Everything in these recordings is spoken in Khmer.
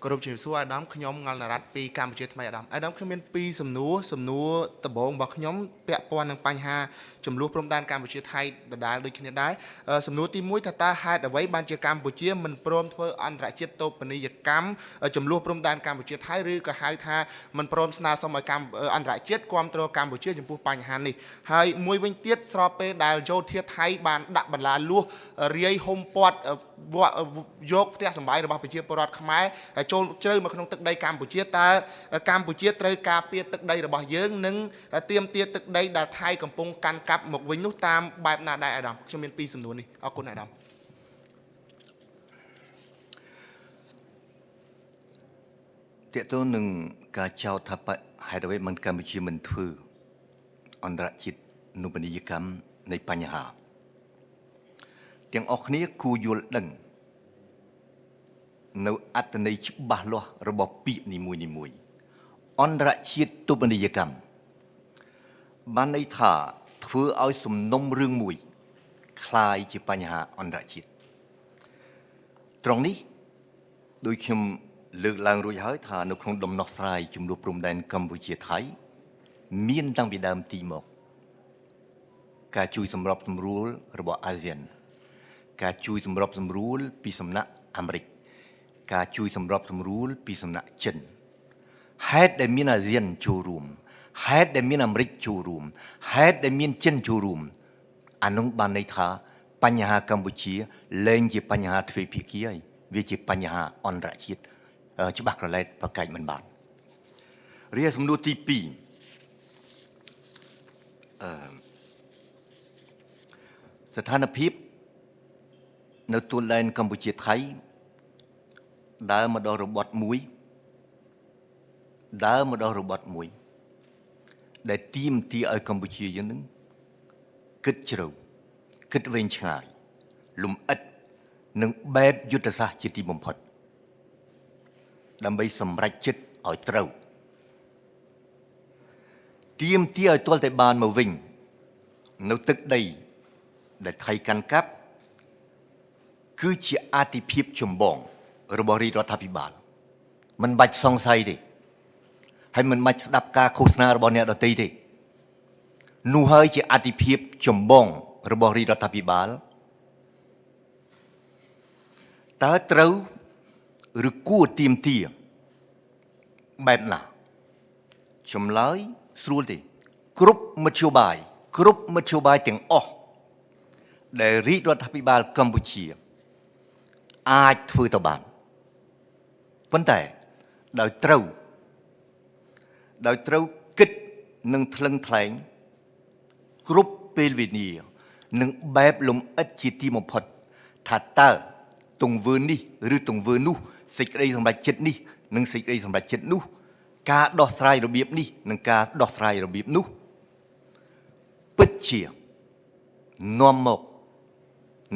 គោរពជំរាបសួរអាដាមខ្ញុំងល់នរ៉ាត់ពីកម្ពុជាថ្មីអាដាមអាដាមខ្ញុំមានពីរសំណួរសំណួរដំបូងរបស់ខ្ញុំពាក់ព័ន្ធនឹងបញ្ហាចំនួនព្រំដែនកម្ពុជាថៃដដែលដូចគ្នាដែរសំណួរទី1ថាតើហេតុអ្វីបានជាកម្ពុជាមិនព្រមធ្វើអន្តរជាតិតូបនីយកម្មចំនួនព្រំដែនកម្ពុជាថៃឬក៏ហៅថាមិនព្រមស្នើសុំឲ្យកម្ពុជាអន្តរជាតិគាំទ្រកម្ពុជាចំពោះបញ្ហានេះហើយមួយវិញទៀតស្របពេលដែលយោធាថៃបានដាក់បន្លាលួសរាយហុំព័ទ្ធយកផ្ទះសម្បែងរបស់ប្រជាពលរដ្ឋខ្មែរចូលជ្រៅមកក្នុងទឹកដីកម្ពុជាតើកម្ពុជាត្រូវការពារទឹកដីរបស់យើងនិងទាមទារទឹកដីដែលថៃកំពុងកាន់កាប់មកវិញនោះតាមបែបណាដែរអាដាមខ្ញុំមានពីរសំណួរនេះអរគុណអាដាមតើតើនឹងការចោទថាហេតុអ្វីមិនកម្ពុជាមិនធ្វើអន្តរជាតិនុបនីយកម្មនៃបញ្ហាទាំងអស់គ្នាគួរយល់ដឹងនៅអត្ថន័យច្បាស់លាស់របស់ពាក្យនីមួយនីមួយអន្តរជាតិទុបនីយកម្មបានន័យថាធ្វើឲ្យសំណុំរឿងមួយคล้ายជាបញ្ហាអន្តរជាតិត្រង់នេះដោយខ្ញុំលើកឡើងរួចហើយថានៅក្នុងដំណោះស្រាយចំនួនព្រំដែនកម្ពុជាថៃមានតាំងពីដើមទីមកការជួយសម្របសម្រួលរបស់អាស៊ានការជួយសម្របសម្រួលពីសំណាក់អាមេរិកការជួយសម្របសម្រួលពីសំណាក់ចិនហេតុដែលមានអាស៊ានចូលរួមហេតុដែលមានអាមេរិកចូលរួមហេតុដែលមានចិនចូលរួមអានោះបានន័យថាបញ្ហាកម្ពុជាលែងជាបញ្ហាទ្វេភាគីហើយវាជាបញ្ហាអន្តរជាតិច្បាស់ក្រឡែតប្រកែកមិនបានរាសំណួរទី2ស្ថានភាពនៅទួលដែនកម្ពុជាថៃដើរមកដល់របត់មួយដើរមកដល់របត់មួយដែលទាមទារឲ្យកម្ពុជាយើងនឹងគិតជ្រៅគិតវែងឆ្ងាយលំអិតនិងបែបយុទ្ធសាស្ត្រជាទីបំផុតដើម្បីសម្រេចចិត្តឲ្យត្រូវទាមទារឲ្យទាល់តែបានមកវិញនៅទឹកដីដែលថៃកាន់កាប់គឺជាអាទិភាពចម្បងរបស់រាជរដ្ឋាភិបាលមិនបាច់សង្ស័យទេហើយមិនបាច់ស្ដាប់ការឃោសនារបស់អ្នកដទៃទេនោះហើយជាអាទិភាពចម្បងរបស់រាជរដ្ឋាភិបាលតើត្រូវឬគួរទាមទារបែបណាចម្លើយស្រួលទេគ្រប់មធ្យោបាយគ្រប់មធ្យោបាយទាំងអស់ដែលរាជរដ្ឋាភិបាលកម្ពុជាអាចធ្វើទៅបានប៉ុន្តែដោយត្រូវគិតនិងថ្លឹងថ្លែងគ្រប់ពេលវេលានិងបែបលំអិតជាទីបំផុតថាតើទង្វើនេះឬទង្វើនោះសេចក្តីសម្រេចចិត្តនេះនិងសេចក្តីសម្រេចចិត្តនោះការដោះស្រាយរបៀបនេះនិងការដោះស្រាយរបៀបនោះពិតជានាំមក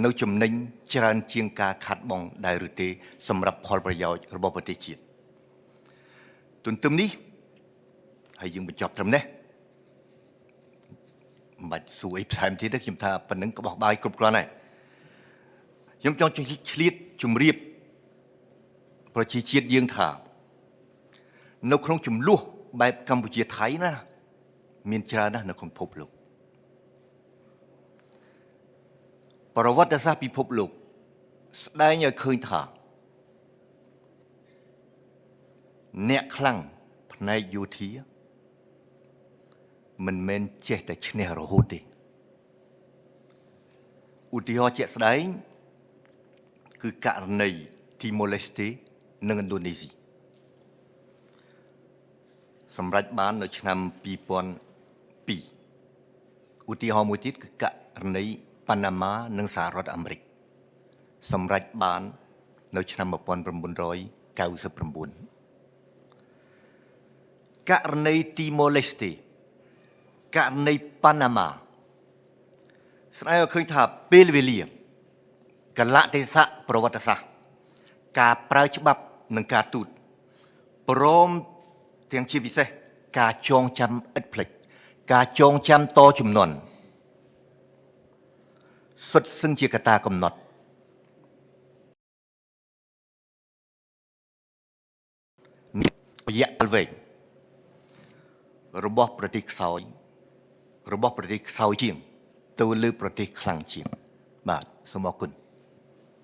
នៅចំណេញច្រើនជាងការខាត់បងដែរឬទេសម្រាប់ផលប្រយោជន៍របស់ប្រទេសជាតិទន្ទឹមនេះហើយយើងបញ្ចប់ត្រឹមនេះមិនបាច់សួរអីផ្សេងទៀតទេខ្ញុំថាប៉ុណ្្នឹងក្បោះបាយគ្រប់គ្រាន់ហើយខ្ញុំចង់ឆ្លៀតជំរាបប្រជាជាតិយើងថានៅក្នុងចំនួនបែបកម្ពុជាថៃណាមានច្រើនណាស់នៅក្នុងពិភពលោកប្រវត្តិសាស្ត្រពិភពលោកស្ដែងឲ្យឃើញថាអ្នកខ្លាំងផ្នែកយោធាមិនមែនចេះតែឈ្នះរហូតទេឧទាហរណ៍ជាក់ស្ដែងគឺករណីទីម៉ូឡេស្តេនិងឥណ្ឌូនេស៊ីសម្រេចបាននៅឆ្នាំ2002ឧទាហរណ៍មួយទៀតគឺករណីប៉ាណាម៉ានិងសហរដ្ឋអាមេរិកសម្រេចបាននៅឆ្នាំ1999ករណីទីម៉ូឡេស្តេករណីប៉ាណាម៉ាស្ដែងឲ្យឃើញថាពេលវេលាកលៈទេសៈប្រវត្តិសាស្ត្រការប្រើច្បាប់និងការទូតព្រមទាំងជាពិសេសការចងចាំឥតភ្លេចការចងចាំតជំនាន់សុទ្ធសឹងជាកត្តាកំណត់ រយៈពេលវែងរបស់ប្រទេសខ្សោយរបស់ប្រទេសខ្សោយជាង ទៅលើប្រទេសខ្លាំងជាងបាទសូមអរគុណ។